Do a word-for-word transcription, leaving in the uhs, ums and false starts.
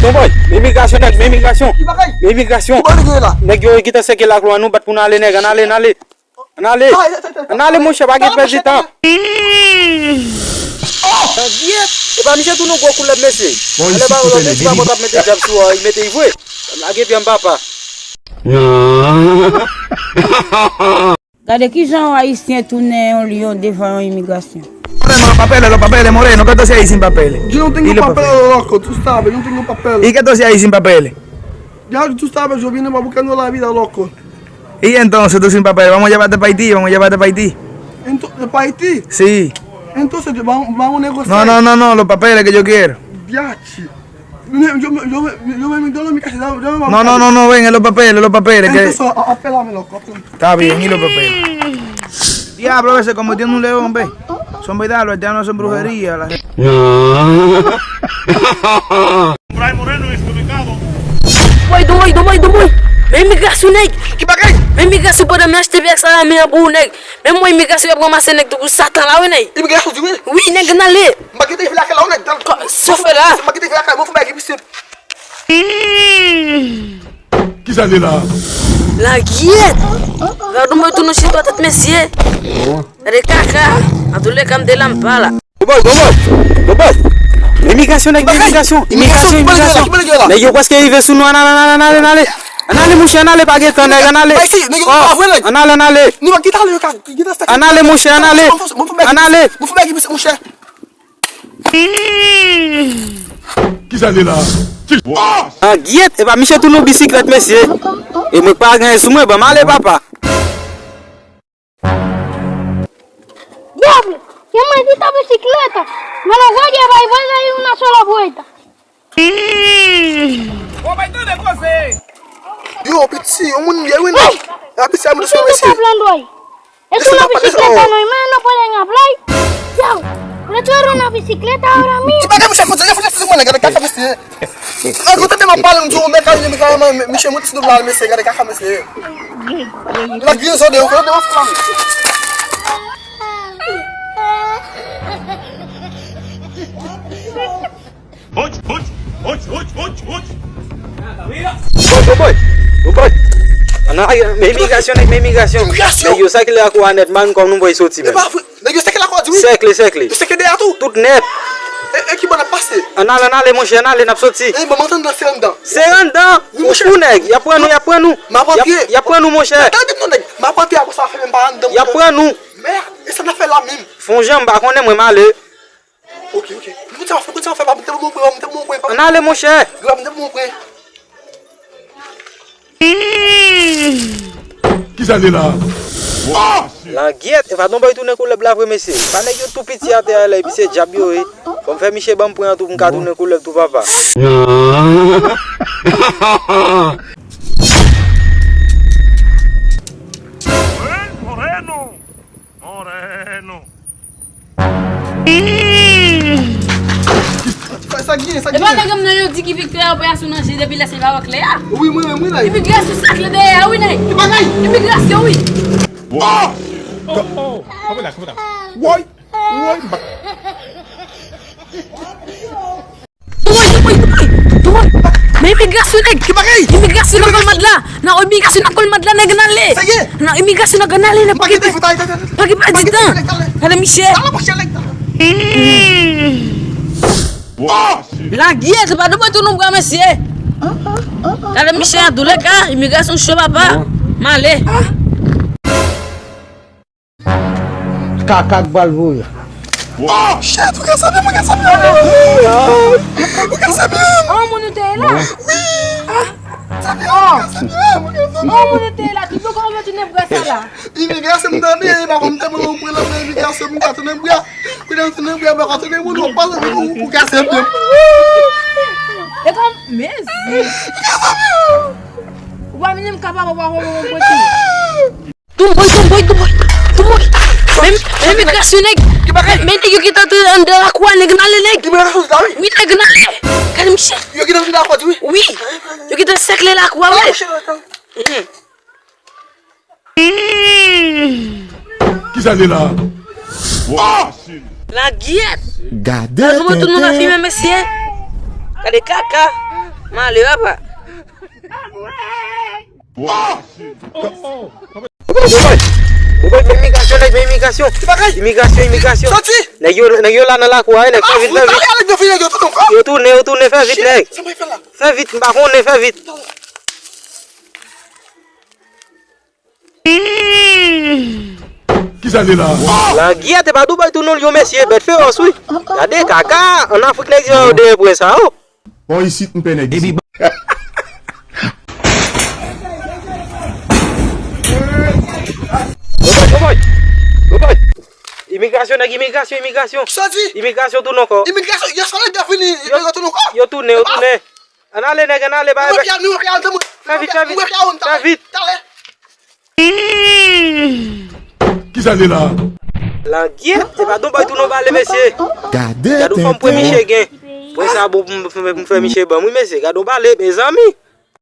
Tonbòy, men imigrasyon nèg, men imigrasyon. Men imigrasyon. Nèg yo gentan sèke laklo a, nou bat pou n ale nèg, ann ale, ann ale. Ann ale. Ann ale monchè, pa gen pèdi tan. Epa misye tou nou gwo koulèb mesye. Bon, isi koupe nèg, epa mwen t ap mete djab sou a, li mete li vre. Lage pye m papa. Gade kijan yon ayisyen tounen yon lyon devan yon imigrasyon. Moreno, los papeles, los papeles, Moreno, ¿qué tú hacías ahí sin papeles? Yo no tengo papeles, loco, tú sabes, yo no tengo papeles. ¿Y qué tú hacías ahí sin papeles? Ya, tú sabes, yo vine para buscando la vida, loco. Y entonces tú sin papeles, vamos a llevarte para Haití, vamos a llevarte para Haití. Entonces, ¿para Haití? Sí. Entonces, vamos, vamos a negociar. No, no, no, no, los papeles que yo quiero. Diache. Yo me, yo me, yo me, yo me, yo me, yo me, yo me, yo me, No, no, no, no, ven, en los papeles, en los papeles. Que Entonces, a- apélame, loco, apélame. Está bien, y los papeles. Diablo, ese como tiene un león, ve. Son verdad, los haitianos son brujería. La... Comprar moreno en supermercado. Doy, doy, doy, doy. Men imigrasyon nèg. Ki bagay? Men imigrasyon pandan m achte vye salami an pou ou nèg. Men mwen imigrasyon ap ranmase nèg tankou satan la wi nèg. Imigrasyon di wi. Wi nèg n ale. M pa kite vye lakay la wi nèg. Sa w fè la? M pa kite vye lakay, mwen fè bagay ki pis. Kisa li la? Lagyèt! Gade yon mwen tounen chita tèt mesye. Gade kaka. Antouleka m te la m pa la. Bobòy, bobòy, bobòy. Imigrasyon nèg, imigrasyon, imigrasyon, imigrasyon. Nèg yo prèske rive sou nou, ann ale, ann ale, ann ale, ann ale. Ann ale monchè, ann ale, pa gen tan nèg, ann ale. Ann ale, ann ale. Ann ale monchè, ann ale. Ann ale. Kisa li la? Lagyèt, epa misye tounen bisiklèt mesye. E mwen pa gen sou mwen, ban m ale papa. Diablo, yo maldita bicicleta. Me lo voy a llevar y voy a dar una sola vuelta. Yo, piti, yon moun ye wi non. Ay! Piti, a moun sou mesye. Hablando ahí? Es una bicicleta normal, no pueden hablar. Yo, pero tú eres una bicicleta ahora mismo. Ki bagay misye fout, fout, fout, fout, gade kaka misye. An gwo tande m ap pale, m di w, men kay, men kay, men misye monte sou do m la, mesye, gade kaka mesye. Li pa griyen zòde, yo, yo, yo, yo. Bòy, bòy, bòy, bòy, bòy, bòy. Bòy, bòy, bòy. Ann ale, men imigrasyon, nèg, men imigrasyon. Imigrasyon. Nèg yo sèkile ak ou a nèt, man, kòm nou voye soti, men. E pa vre. Nèg yo sèkile ak ou a di wi. Sèkile, sèkile. Yo sèkile dèyè tou. Tout nèt. E, e ki bò n ap pase? Ann ale, ann ale, monchè, ann ale, n ap soti. E, bon, m antre nan se anndan. Se anndan? Wi, monchè. Ou fou, nèg. Y ap pran nou, y ap pran nou. M ap antre. Y ap, y ap pran nou, monchè. Tande m non, nèg. M ap antre apre sa, fè m pa anndan, monchè. Y ap pran nou. Mèd, e sa n ap fè la menm? Fè yon jan, m pa konnen, mwen, m ale. Ok, ok. Kounye sa w ap fè, kounye sa w ap fè, pa mete m monpre, pa mete m monpre, pa. Ann ale, monchè. Grann mete m monpre. Kisa li la? Lagyèt, epa tonbòy tounen koulèb la vre, mesye. Pa nèg yo tou piti atè a la, epi se djab yo ye. Fò m fè misye ban m pwen an tou pou m ka tounen koulèb tou, papa. Moreno. Moreno. Sa, sa gen, sa gen. E pa nèg m nan yo di ki Victor a operasyon nan je depi lè se pa wè klè a. Wi, mwen menm, wi, la. Imigrasyon sa klè dèyè a, wi, nèg. Ki bagay? Imigrasyon, wi. Oh! Oh, oh, oh. Woy! Woy, m pa. Toumoun, toumoun, toumoun, toumoun. Men imigrasyon nèg. Ki bagay? Imigrasyon nan Kolmad la. Nan imigrasyon nan Kolmad la nèg n ale. Sa ye? Nan imigrasyon nan Kolmad la nèg. Pa gen pèdi tan. Pa gen pèdi tan. Gade misye. Lagyèt, se pa de bò tou nou bwa mesye. Gade misye an tou lè ka imigrasyon cho papa. M ale. Kaka k pral voye. Oh, shit, ou ka sanble, mwen ka sanble. Ou ka sanble. Oh, moun ou te ye la? Wi. Ah. Sanble, ou ka sanble, mwen ka sanble. Oh, moun ou te ye la, tout moun konn tounen bra sa la. Imigrasyon m tande, e pa konn tèlman ou pran nan imigrasyon m ka tounen bra. Kounye a tounen bra, pa ka tounen moun, ou pa sanble, ou ka sanble. E kòm, mezi. Ou ka sanble. Ou pa vini m kapab, ou pa konn mwen pran. Toumoun, toumoun, toumoun, toumoun. Men, men imigrasyon nèg. Men nèg yo gentan antre anndan lakou a nèg n ale nèg. Wi nèg n ale. Gade misye. Yo gentan antre lakou a wi. Wi. Yo gentan sèkle lakou a wi. Kisa li la? Langyèt! Gade tenten. Tout moun ap fimen, mesye. Gade kaka. Male, papa. Bobay, bobay, bobay, men imigrasyon, nèg, men imigrasyon. Imigrasyon, imigrasyon. Soti! Nèg yo, nèg yo la nan lakou a, nèg, fè vit, fè vit. Yo tounen, yo tounen, fè vit, nèg. Fè vit, m pa konnen, fè vit. Kisa li la? Langyèt, e pa Dubai tou non, yo, mesye, bèt fewòs, wi. Gade kaka, ann Afrik nèg yo dèyè pwen sa, o. Bon, isit, m pè nèg isit. Bobay, bobay, bobay. Imigrasyon, nèg, imigrasyon, imigrasyon. Soti! Imigrasyon tou non kò. Imigrasyon, yo sale de vini, yo tou non kò. Yo tounen, yo tounen. Ann ale, nèg, ann ale, ba. Fè vit, fè vit. Fè vit. Kisa li la? Langyèt, e pa Dubai tou non, bale, mesye. Gade tenten. Gade yon fanm pwen miche gen. Pwen sa bon pou m, pou m, pou m fè miche ban m, wi, mesye. Gade yon bale, mezanmi.